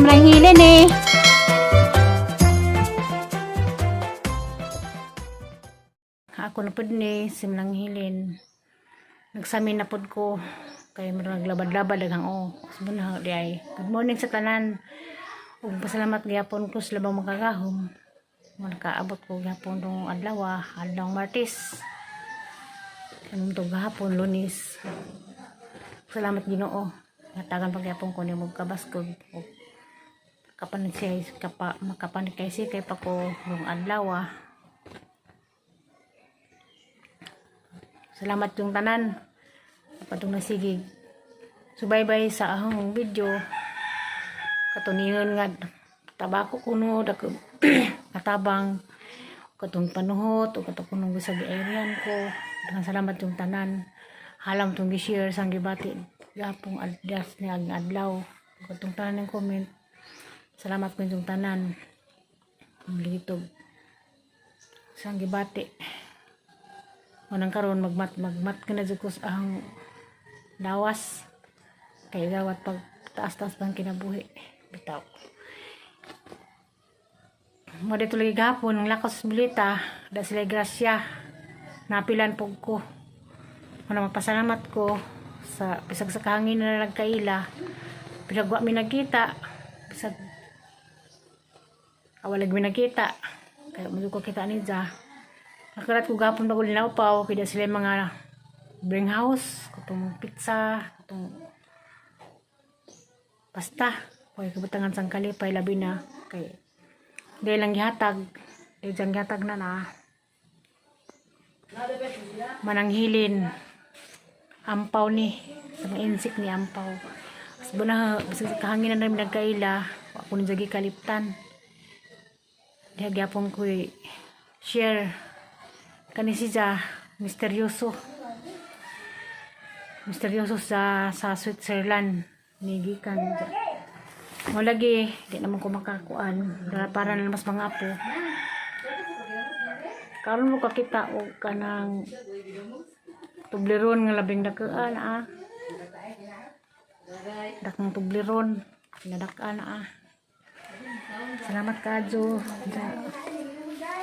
Simlang hilin eh. Ako na pud ni simlang hilin. Nagsamin na pud ko kay murag naglabad-labad daghang o. Subon di ay. Good morning sa tanan. Ug pasalamat gyapon ko sa labang makagahom. Nakaabot ko gyapon tong adlaw, adlaw Martes. Anong to gahapon, Lunes. Salamat Ginoo. Natagan pagyapon ko nimo kabaskog ug kapan siya kapa makapan kay si kay pa ko rong adlaw. Salamat yung tanan. Patong nasigig. Subaybay sa ahong video. Katuniyon nga tabako kuno dako katabang katong panuhot o katong kunong sa giaryan ko. Daghang salamat yung tanan. Halam tong gi-share sang gibati gapong adlas ni ang adlaw. Katong tanan ng comment. Salamat ko yung tanan. Ang litog. Sang gibati. Manang karon magmat magmat ka na jud ko sa ang lawas kay gawat pag taas-taas pang kinabuhi bitaw mo dito lagi gahapon ang lakos bilita da sila grasya napilan pug ko. Muna magpasalamat ko sa bisag sa kahangin na nagkaila, bisag wa mi nagkita, bisag awalag mi nagkita kay mo ko kita ni ja. Nakarat ko gahapon bago linawpaw, kaya sila yung mga bring house, katong pizza, katong pasta. Kaya kabutangan sang kalipay, labi na kay dahil lang gihatag, dahil diyang gihatag na na. Mananghilin, ampaw ni, sa mga insik ni ampaw. As na, bisag sa kahanginan na rin nagkaila, ako ni jagi kaliptan. Diha gyapon ko'y share kani siya misteryoso misteryoso sa Switzerland ni gikan mo lagi di naman ko makakuan para na mas mga apo karon mo kakita og kanang Toblerone nga labing dakaan ah, dakang Toblerone pinadak-an ah. Salamat kaadyo.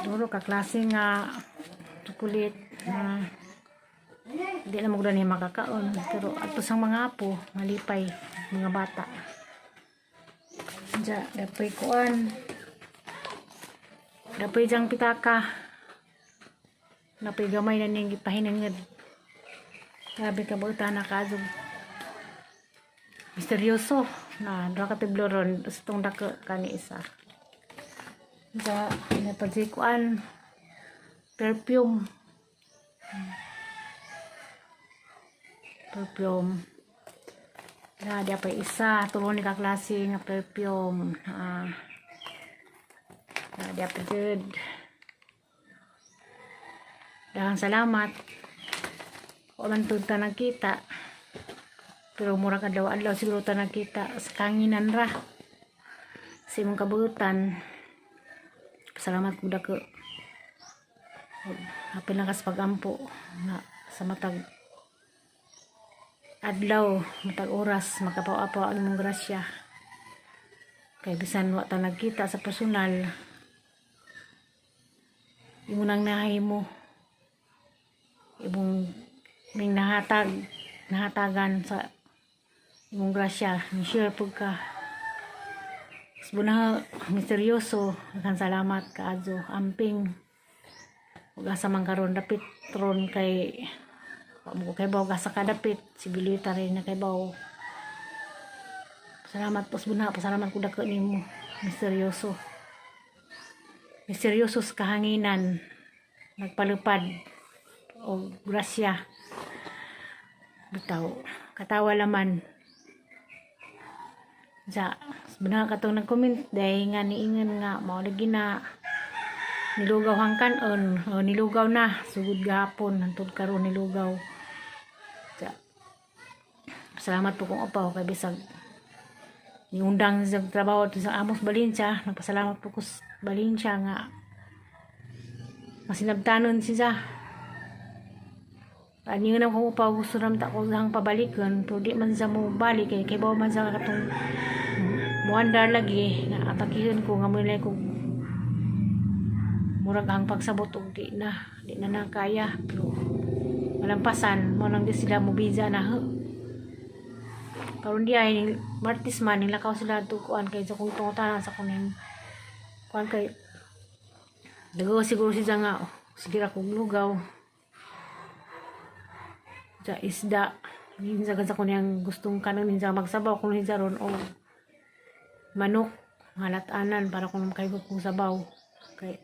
Duro ka klase nga chocolate na di na mo ni makakaon pero ato sang mga apo malipay mga bata. Diya, dapoy kuan. Dapoy diyang pitaka. Napoy gamay na ning gipahinangad. Grabe ka ba na kaazog. Misteryoso na duha ka Toblerone sa tong dako kani isa. Diya, napad kuan perfume. Perfume. Na, di pa isa. Tulo ni ka klase nga perfume. Ah. Na, di pa good. Daghang salamat. Wa man tud ta nagkita. Pero mura ka adlaw adlaw siguro ta nagkita sa kanginan ra. Sa imong kabuutan. Salamat ko dako. Hapil lang kas pagampo nga sa matag adlaw, matag oras makapaw-apaw ang imong grasya. Kay bisan wa ta nagkita sa personal, imo nang nahimo imong ming nahatag nahatagan sa imong grasya, ni share pug ka. Buna misteryoso, daghang salamat kaadyo amping ug asa man karon dapit ron kay wa mo ko kay baw asa ka dapit si Bilita rin na kay baw. Salamat po buna, pasalamat ko dako nimo misteryoso. Misteryoso sa kahanginan nagpalupad og grasya bitaw katawa laman sa buna katong nag-comment dahil nga niingon nga mao lagi na nilugaw ang kanon o nilugaw na sugod gahapon hantod karon nilugaw. Sa salamat po kong upaw kay bisag niundang sa trabaho sa Amos Valencia. Nagpasalamat po ko sa Valencia nga masinabtanon siya. Ani nga ko upaw gusto ram ta ko hang pabalikon pero di man sa mo balik kay bawo man sa katong Muandar lagi nga atakihon ko nga mo ko murag ang pagsabot og di na na kaya, pero malampasan mo lang di sila mo biza na ha. Karon di ay Martes man nilakaw sila to kuan kay sa kung tungutanan sa kuning kuan kay dagaw siguro siya nga, oh, sige ra kog lugaw sa isda. Minsan sa kunyang gustong kanon, minsan magsabaw kung minsan ron o manok halatanan para kung makahigop kong sabaw kay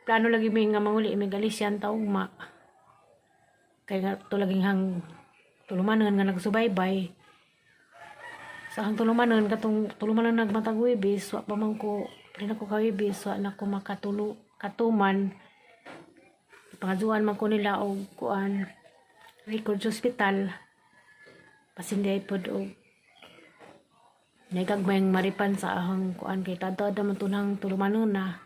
plano lagi may nga manguli may Galician taugma kay nga to laging hang tulumanon nga nagsubaybay sa ang tulumanon katong tulumanon nagmatag Huwebes. Wa pa man ko pre na ko ka-Huwebes, wa na ko makatulo katuman. Pangaduan man ko nila og kuan record sa ospital, pasinday pod og nagagmayng maripan sa ahang kuan kay tadtad naman tunang tulumanon na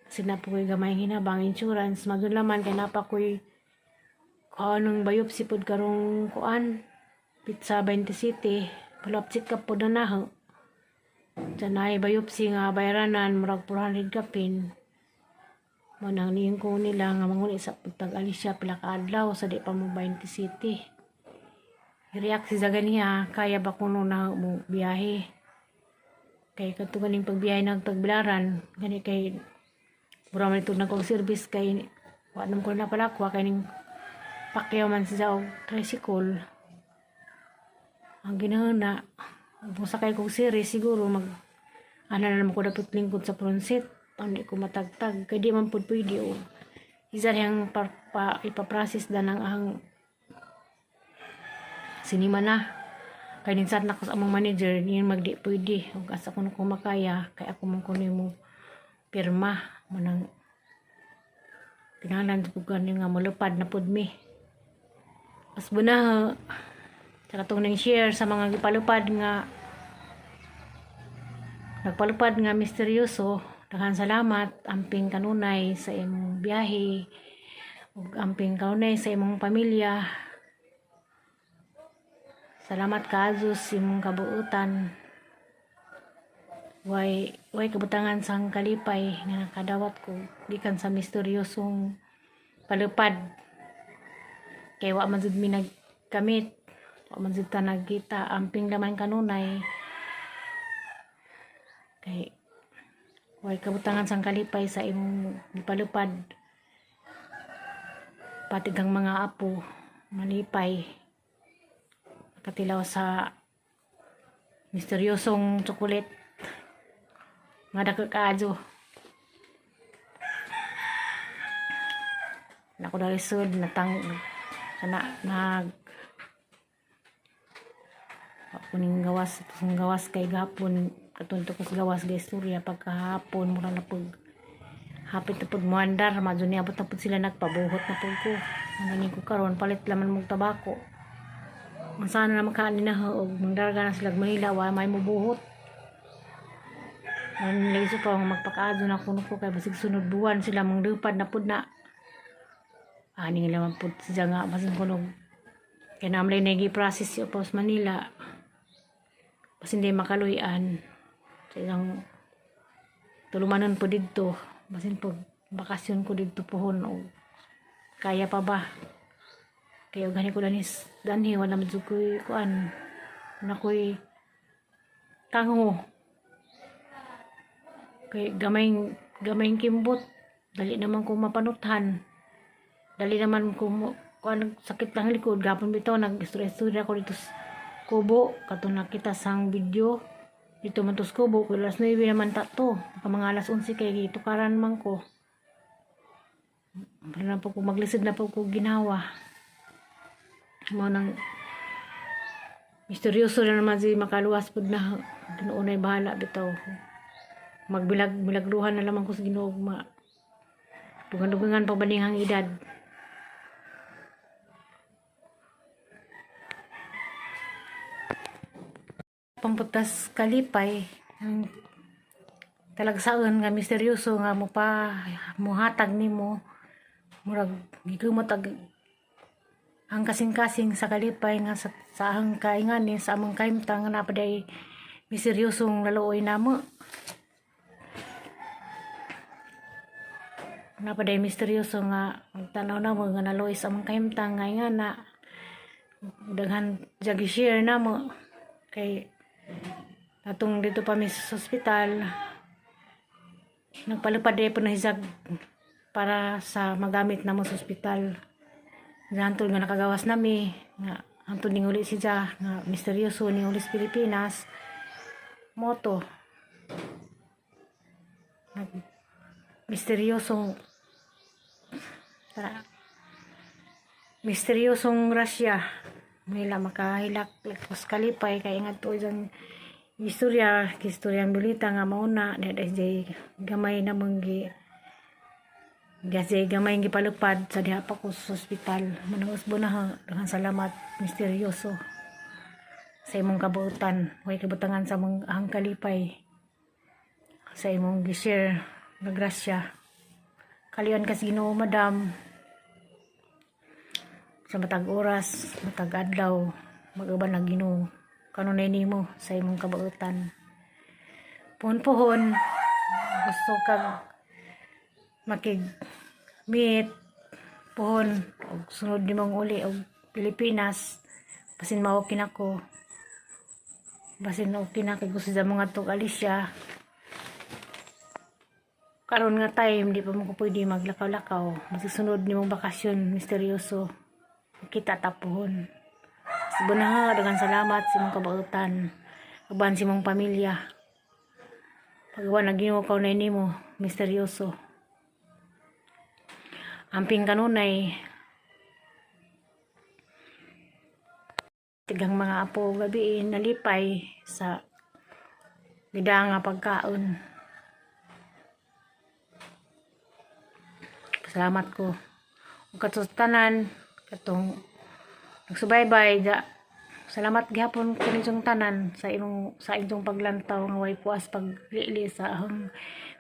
kasi na po ko'y gamay hinabang insurance magdun laman kay napa ko'y kuan ng biopsy pod karong kuan pizza 20 city follow up check up pod na naho. Diyan ay biopsy nga bayaranan murag 400 kapin mo nang niing ko nila nga manguli sa pagtag Alicia pila ka adlaw sa di pa mo 20 city. React si ganiya, kaya ba kuno na mo biyahe kay kadto ganing pagbiyahe nagtagbilaran gani kay mura man ito nagkong service kay wa naman ko na palakwa kay ning pakyaw man siya og tricycle. Ang ginahuna kung sakay kog series siguro mag ana na naman ko dapat lingkod sa front seat. Ang di ko matagtag kay di man pud pwede o isa diyang pa, ipaprocess da ng ang sinima na kay ning na ko sa among manager niyan magdi pwede ug asa ko na ko makaya kay ako man kuno mo pirma mo nang kinahanglan pud gani nga molupad na pud mi. Mas bunaha sa katong nang share sa mga gipalupad nga nagpalupad nga misteryoso, daghan salamat, amping kanunay sa imong biyahe ug amping kanunay sa imong pamilya. Salamat kaayo sa imong kabuutan. Way kabutangan sang kalipay nga nakadawat ko gikan sa misteryosong palupad kay wa man jud mi nagkamit, wa man jud ta nagkita. Amping laman kanunay kay way kabutangan sang kalipay sa imong gipalupad, pati kang mga apo malipay nakatilaw sa misteryosong tsokolet nga dako kaadyo. Nako dali sud natang sana nag ako ning gawas itong gawas kay gapon katunto ko sa gawas ga istorya pagkahapon mura na pag hapit na pud muandar madyo niabot na pud sila, nagpabuhot na pud ko. Ang ko karon palit laman mong tabako. Ang sana na makaan na og mangdarga na sila Manila, wa may mubuhot. Ang lagi pa nga magpakaadyo na kuno ko kay basig sunod buwan sila manglupad na pud na. Ani nga naman pud siya nga basin kuno kay namlay na process si Opos Manila. Basin di makaluyan sa ilang tulumanon po didto. Basin pag bakasyon ko didto pohon o kaya pa ba? Kaya gani ko danis danhi wala man jud ko'y kuan na ko'y kangho. Kay gamay gamayng kimbot, dali naman ko mapanuthan. Dali naman ko kuan sakit lang likod gapon bitaw nag-istorya ko dito sa kubo kato nakita sang video dito man to sa kubo kay alas 9 naman ta to ka mga alas 11 kay gitukaran man ko. Para na po ko maglisod na po ko ginawa mo nang misteryoso na naman si makaluwas pud na. Ginoo na'y bahala bitaw. Magbilag bilagruhan na lamang ko sa Ginoo ma dugang-dugangan pa baning edad. Pamputas kalipay ang talagsaon nga misteryoso nga mo pa muhatag nimo murag gikumot ag ang kasing-kasing sa kalipay nga sa ang kaingani sa among kahimtang nga napaday. Misteryosong laluoy namo. Napaday misteryoso nga tanaw namo nga naluoy sa among kahimtang nga nga na daghan jagi share namo kay atong dito pa mi sa ospital, nagpalupad po na hizag para sa magamit namo sa ospital. Hantod nga nakagawas nami, nga hantod ning uli siya nga misteryoso ning uli sa Pilipinas moto nag misteryosong tara, misteryosong grasya nila makahilak lakos kalipay kay nga to isang istorya istorya bulita nga mauna di jay gamay namong gi Gasi gamay gipalupad sa diha pa ko sa ospital. Manang usbo na ha. Daghang salamat, misteryoso, sa imong kabuutan. Way kabutangan sa among ahang kalipay. Sa imong gi-share nga grasya. Kalian kasi Ginoo, madam. Sa matag oras, matag adlaw, mag-uban ang Ginoo. Kanunay nimo sa imong kabuutan. Puhon-puhon, gusto kag makig meet puhon og sunod nimong uli og Pilipinas, basin mao kinako, basin okay na kay gusto sa mga tug Alicia. Karon nga time, di pa mo ko pwede maglakaw-lakaw. Masusunod nimong bakasyon, misteryoso, kita tapuhon. Sibunaha, daghang salamat sa imong kabautan, uban sa imong pamilya. Pagawa na Ginoo kaw na nimo, misteryoso. Amping kanunay tigang mga apo gabi nalipay sa gida nga pagkaon. Salamat ko ug katong tanan katong nagsubaybay da. Salamat gihapon kaninyong tanan sa inyong paglantaw nga way puas paglili sa akong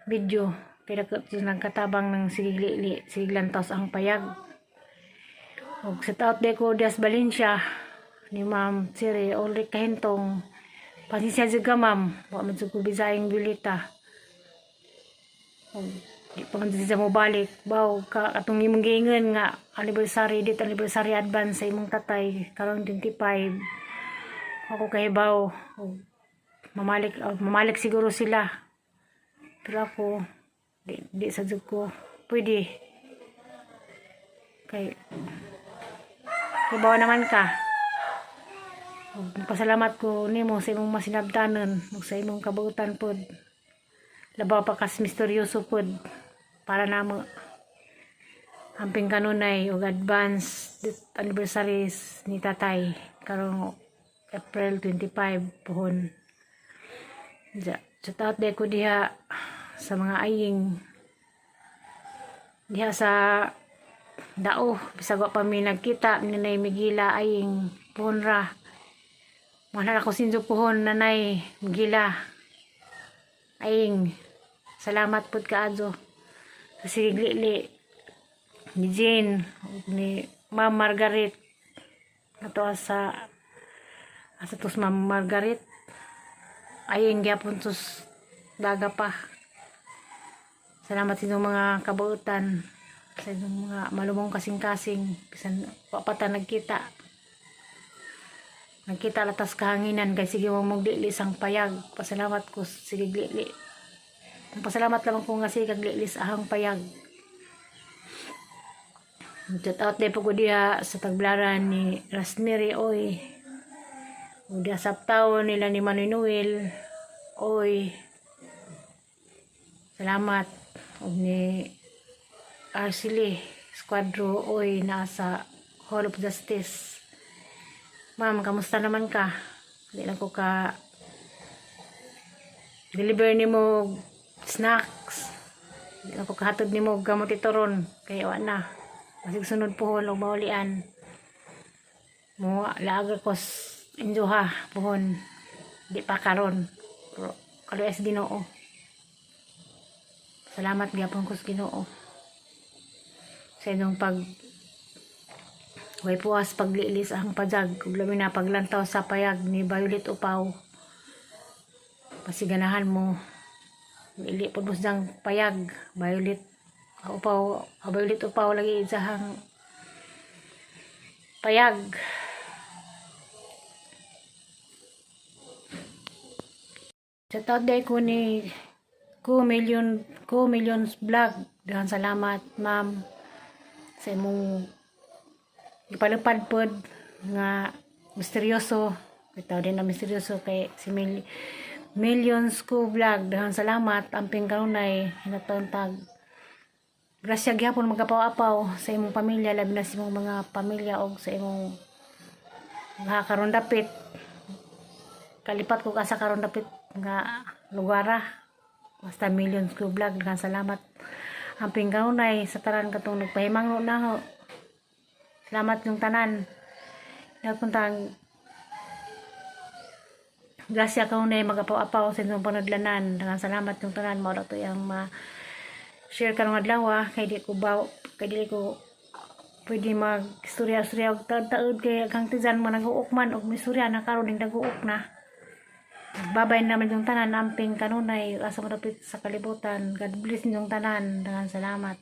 video kay dako nagkatabang ng sige lili, sige lantaw sa akong payag. Ug shout out de ko Dias Valencia ni Ma'am Siri Ulrich Kahintong. Pasensya jud ka, ma'am, wa man jud ko bisayeng Violeta. Ug di pa man jud siya mo balik baw ka atong imong giingon nga anniversary date, anniversary advance sa imong tatay karong 25. Ako kahibaw ug mamalik, oh, mamalik siguro sila, pero ako di sa jud ko pwede kay kibaw naman ka. Ug pasalamat ko nimo sa imong masinabtanon ug sa imong kabuutan pod, labaw pa kas misteryoso pod para namo. Amping kanunay ug advance anniversaries ni tatay karong April 25 pohon. Ja, shout out de ko diha sa mga aying diha sa dao, bisag wa pa mi nagkita ni Nanay Migila. Aying pohon ra. Mahal ako sinjo pohon, Nanay Migila. Aying, salamat pud kaayo sa siglili ni Jane ug ni Ma'am Margaret ato sa asa tos Ma'am Margaret. Aying gyapon tos daga pa. Salamat sa inyong mga kabuutan, sa inyong mga malumong kasing-kasing, bisan wa pa ta nagkita. Nagkita latas kahanginan kay sige mo magdili sang payag. Pasalamat ko sige lili. Pasalamat lamang ko nga sige kag lili sa ahang payag. Shout out din po ko diha sa taglaran ni Rasmiri Oy. O diha sa uptown nila ni Manoy Noel. Oy. Salamat. Og ni Arcely Squadro Oy, nasa Hall of Justice. Ma'am, kamusta naman ka? Hindi lang ko ka deliver nimo snacks. Hindi lang ko kahatod nimo gamot itoron kay wa na. Basig sunod pohon og maulian. Mo laag ko injoha pohon. Di pa karon. Pero kaluoy sa Ginoo. Salamat gyapon ko sa Ginoo sa inyong pag way puas paglilis ang pajag ug labi na paglantaw sa payag ni Violet Upaw. Pasiganahan mo. Ili pud mo siyang payag. Violet. Upaw, violet upaw lagi isahang payag. Sa out day ko ni Ko Millions Vlog. Daghang salamat, ma'am, sa imong gipalupad pod nga misteryoso. Bitaw din na misteryoso kay si Millions Ko Vlog. Daghang salamat. Amping kanunay hinataon tag grasya gyapon magapaw-apaw sa imong pamilya, labi na sa imong mga pamilya og sa imong mga karon dapit kalipat ko ka sa karon dapit nga lugara. Basta Millions Ko Vlog, daghang salamat. Amping kanunay sa tanan katong nagpahimangno na ho. Salamat yung tanan. Nagpuntang grasya kanunay magapaw-apaw sa inyong panudlanan. Daghang salamat yung tanan. Mao to yung ma share karong adlaw ah. Kay di ko ba kay dili ko pwede mag istorya-istorya og taud-taud kay kang tizan mo nag-uok man og mistorya na karon ning nag-uok na. Babay naman yung tanan. Amping kanunay asa mo dapit sa kalibutan. God bless inyong tanan. Daghang salamat.